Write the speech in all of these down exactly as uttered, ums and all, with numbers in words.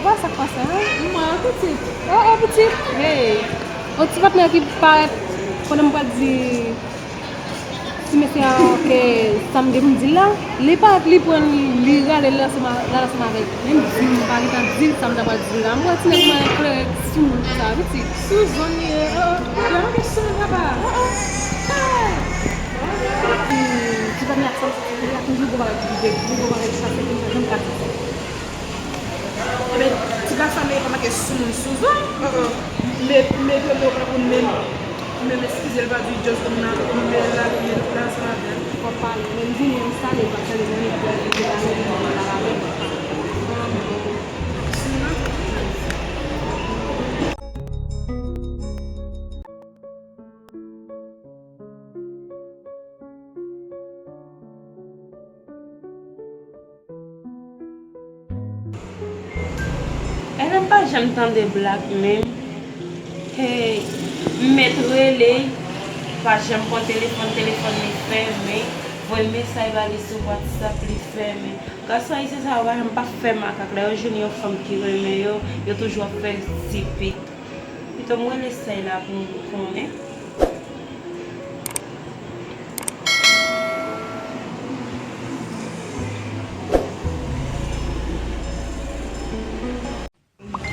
Sa k pase, en? Mwen, pitit. Oh, oh, pitit. Hey. O ti patnè ki parèt, konnen m pral di ti mesye a ke sa m gen pou m di l la, li parèt, li pran l, li rale l ansanm a-, l al ansanm avèk. Menm di m pa gentan di l sa m ta pral di l la. M wè ti nèg mwen klere sou moun konsa, pitit. Sou zòn li ye, oh, oh, yon kesyon papa. Oh, oh. Hey! Hmm, ti patnè ak sa m santi, li a toujou gwo bagay ki rive, gwo bagay ki pase konsa, jan m ka di sa. Ebyen, ti gason an mete pa make sou moun sou zòn. Me, me, me, me, pa pou menm, menm eskize l pa di just konn nan, konn men la, men la, sa la. Fò pale, menm di menm sa, li pa sèvi nan li, li pa sèvi nan la, la, la. Ellen pa janm tande Black menm. Hey, m met rele, pa janm pran telefòn, telefòn li fèmen. Voye mesaj ba li sou WhatsApp, li fèmen. Gason ayisyen sa yo pa janm pa fè makak. Lè yo jwenn yon fanm ki renmen yo, yo toujou ap fè ti pit. Pito m rele sèy la pou m konnen.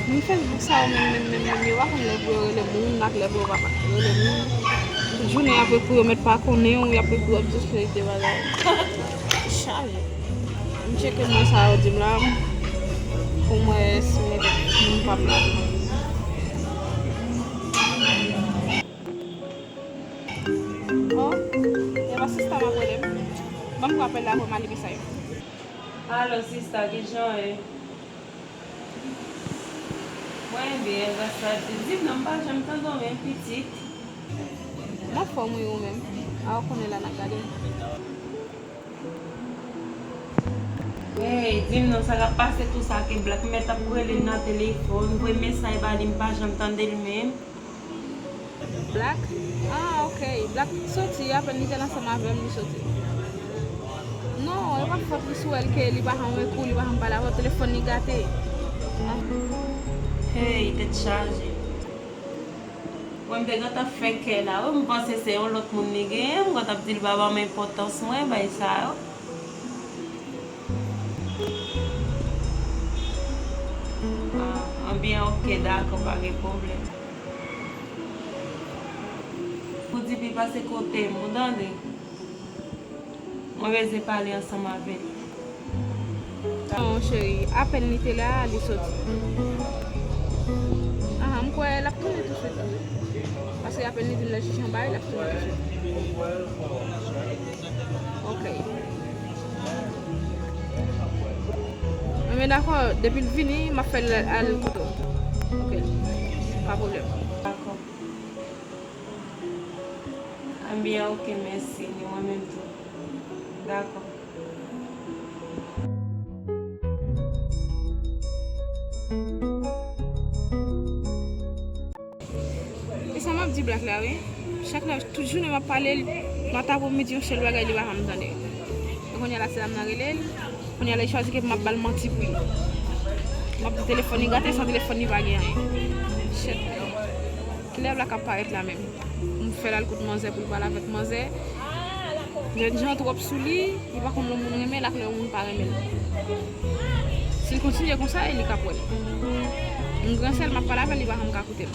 Moun Facebook sa yo menm, menm, menm, menm, yo pa konn lè pou yo rele moun, ak lè pou yo pa rele moun. Tout jounen y ap ekri, yo mèt pa konnen w, y ap ekri, w ap jis fè de bagay. Chaje. M tcheke non sa yo di m la, pou m wè si m gen moun pa m la. Oh, e pa sista m ap rele m. Ban m pran apèl la pou m ale mesaj. Alo, sista, kijan w ye? Mwen byen, gras a Dye. Di m non, m pa janm tande w menm, pitit. M anfòm wi, ou menm? A, ou konnen la n ap gade. Hey, di m non, sa k ap pase tou sa ke Black mèt ap rele l nan telefòn, voye mesaj ba li, m pa janm tande l menm. Black? Ah, ok. Black soti, apèn li te ansanm avè m, li soti. Non, e pa fòt li sou èl ke li pa janm wè kou, li pa janm pale avè w, telefòn li gate. Ah. Hey, tèt chaje. Mwen, m te gentan fè kè la, wi, m panse se yon lòt moun li genyen, m gentan ap di l pa ban m enpòtans mwen, bay sa yo. Ah, anbyen, ok, dakò, pa gen pwoblèm. Ou di pi pase kote m, ou tande? Mwen bezwen pale ansanm avè l. Non, cheri, apèn li te la, li soti. Aha, m kwè l ap tounen touswit tou. Paske apèn li di m lè l chèche yon bagay, l ap tounen touswit. Ok. Enben dakò, depi l vini, m ap fè l al kote w. Ok. Pa pwoblèm. Dakò. Enben ok, mèsi, ni mwen menm tou. Dakò. E sa m ap di Black la, wi. Chak lè, tout jounen m ap pale l, maten, apremidi, yon sèl bagay li pa janm tande. E kounye a la, se la m nan rele l. Kounye a la, li chwazi ke pou m ap ba l manti pou li. M ap di telefòn li gate, san telefòn li pa gen anyen. Shit. Kilè Black ap parèt la menm? M fè l al kot manzè pou l pale avèk manzè. Jènjan twòp sou li, li pa konn lè yon moun renmen l ak lè yon moun pa renmen l. Si l kontinye konsa, e li k ap wè l. M gran sè l, m ap pale avè l, li pa janm ka koute m.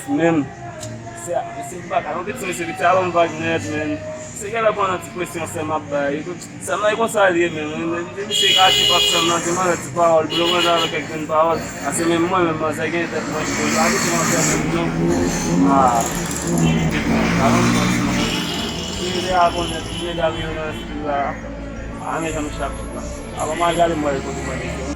Menm, se, se pa ka, yon kesyon se piti a ban m vag nèt, menm. Se genlè pran nan ti presyon sè m ap bay. Sè m nan e konsa li ye, menm. Menm, menm, menm, misye ka di pap sè m nan, di manzè ti pawòl, blo manzè avèk kèk grenn pawòl. Paske menm mwen, menm, manzè gen tèt mwen, jodi a, misye manzè menm, non. Ah, pitit mwen, pa ban m manti, non. Si nèg a konnen, si nèg a vin nan stil la, a, men jan m chak jou la. Avan m al gade, m wè l kote mwen mete.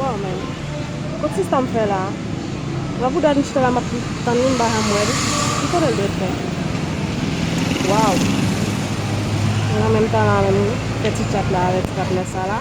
Waw, men. Kot sista m fè la? Wè pou dat m chita la, m ap tann li, m pa janm wè li. Ki kote l dwe fè? Waw. Mwen menm tan la menm, fè ti tchat la avèk ti patnè sa la.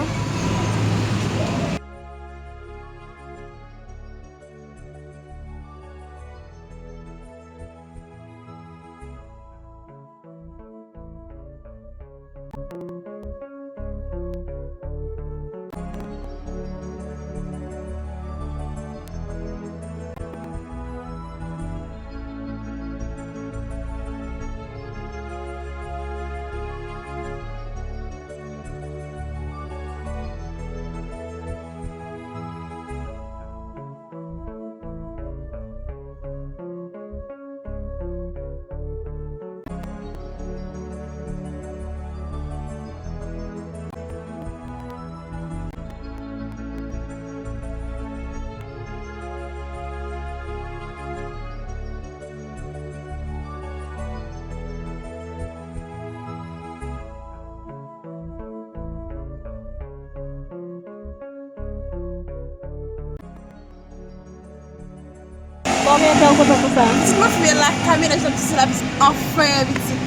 Bon, men, kè w kontan konsa? Pitit mwen fouye lakay, menaj nan pitit la, pitit anfen, pitit.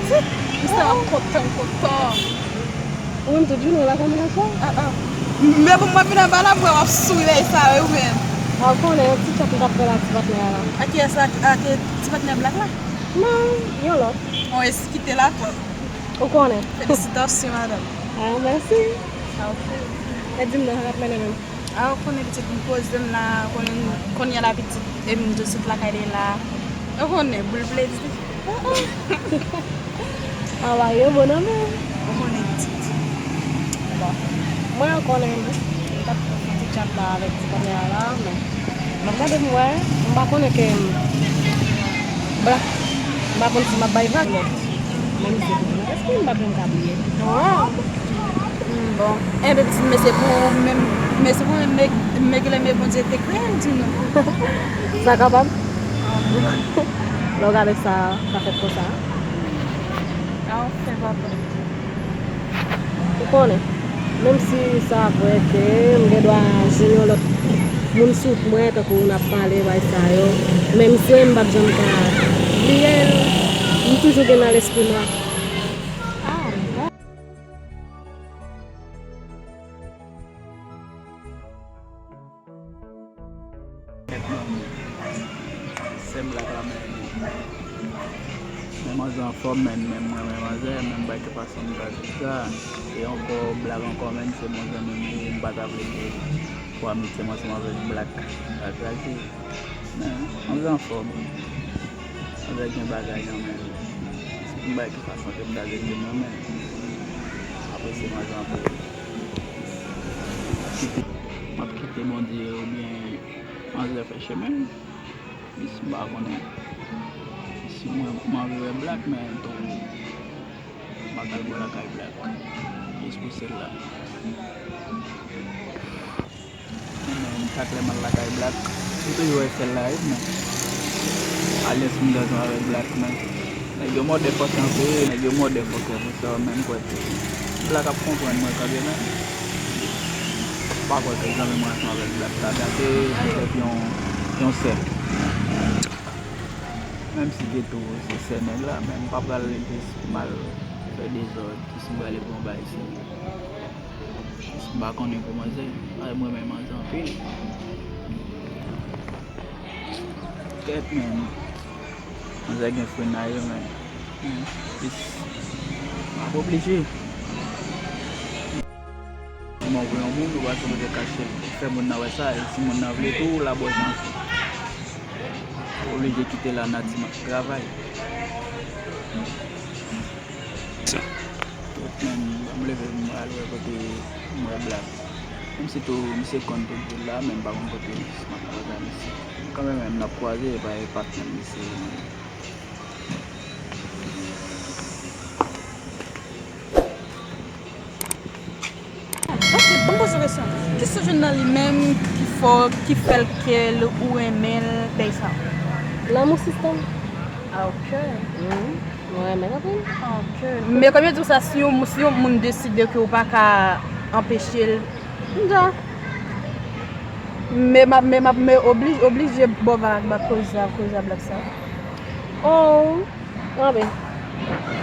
Pitit, misye, m kontan, m kontan. Ou menm tout jounen w lakay menaj la? Ah, ah. Men bon, mwen vin anba la, m wè w ap souri, bagay sa yo, ou menm. A, ou konnen, yon ti chat m t ap fè la, ti patnè a la. A kiyès la? A ki ti patnè blak la? Non, yon lòt. Bon, e si kite la tou. Ou konnen. Felisitasyon, madanm. Ah, mèsi. Ah, ok. E di m non, sa k ap mennen menm? Ah, ou konnen pitit m poze m la, konnen kounye a la pitit, e m tou sot lakay li la. Ou konnen, boul plezi. Ah, ah. Anba, yo bon nan menm. Ou konnen pitit. Bon. Mwen ankò, men, m t ap fè ti chat la avèk ti patnè a la, men m ap gade m wè, m pa konnen ke m blak. M pa konn si m ap bay vag. Men misye, èske m pa menm ka bliye? Waw. Hmm, bon. Enben, pitit, men se pou ou menm, men se pou ou menm, men, men ki lè men Bondye te kreye l, di nou. Sa kapab. Lè w gade sa, sa fèt konsa. Ah, anfen, papa. Ou konnen, menm si sa vrè ke m gen dwa jwenn yon lòt moun sou mwen, tankou n ap pale, bay sa yo, men misye, m p ap janm ka bliye l, m toujou gen nan lespri m la. Sè blak la, men, men manzè anfòm, men, men mwen, men manzè, men m pa gen fason m ka di sa. E ankò, blak ankò, men se manzè, men m, m pa ta vle gen pou amitye m ansanm avèk blak. Blak la ki, men, manzè anfòm. Manzè gen bagay nan men. M pa gen fason ke m ta di l nan men. Apresye manzè anpil. Kite, m ap kite Bondye oubyen manzè fè chemen l. Jis m pa konnen si mwen, m anvi wè blak, men tou, m pa ka al bò lakay blak. Jis pou sèl la. Men chak lè m al lakay blak, m toujou wè sèl la, wi, men alyans m gen ansanm avèk blak, men nèg yo mòde fòkè anpil, nèg yo mòde fòkè pou sa, men m kwè ke blak ap konprann mwen kanmenm, men m pa kwè ke zanmi mwen ansanm avèk blak la, blak se petèt yon, yon sè. Menm si te tou se sè nèg la, men m pa pral jis pou m al fè dezòd, jis m prale pou yon bagay serye. Jis m pa konnen pou manzè, paske m renmen manzè anpil. Kèt, men, manzè gen frenay yo, men, men, jis, m ap oblije. Kòman ou vle yon moun, ou pa sipoze kache l. Fè moun nan wè sa, e si moun nan vle tou, ou labò jan ou vle. Ou oblije kite lanati travay. Sa. Tout menm, m leve, m al wè kote m wè blak. Menm si tou, misye konn tout vil la, men m pa konn kote m ap kwaze a misye. Kanmenm, menm n ap kwaze, e pa e patnè misye. Ok, ban m poze yon kesyon. Kisa w jwenn nan li menm ki fè w, ki fè l kè l ou renmen l, bagay sa yo? Lanmou sistèm. Ah, ok. Mhm. Mwen renmen l anpil. Ah, ok. Men kòm yo di w sa, si yon, si yon moun deside ke w pa ka anpeche l, m di w, Men m ap, men m ap, men oblije, oblije ba w vag ak koze a, koze a blòk sa. Oh, anben,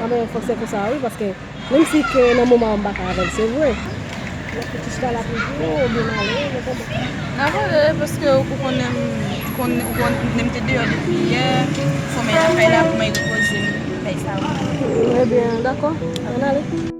anben, fòk se konsa, wi, paske menm si ke nan moman an m pa ka avè l, se vre. Lè ki ti chita la toujou, oubyen m ale, nou konprann. N ap ale, paske ou konnen m, konnen, ou konnen m te deyò depi yè, fò m lakay la pou m al repoze m, fè sa. Ebyen, dakò, ann ale.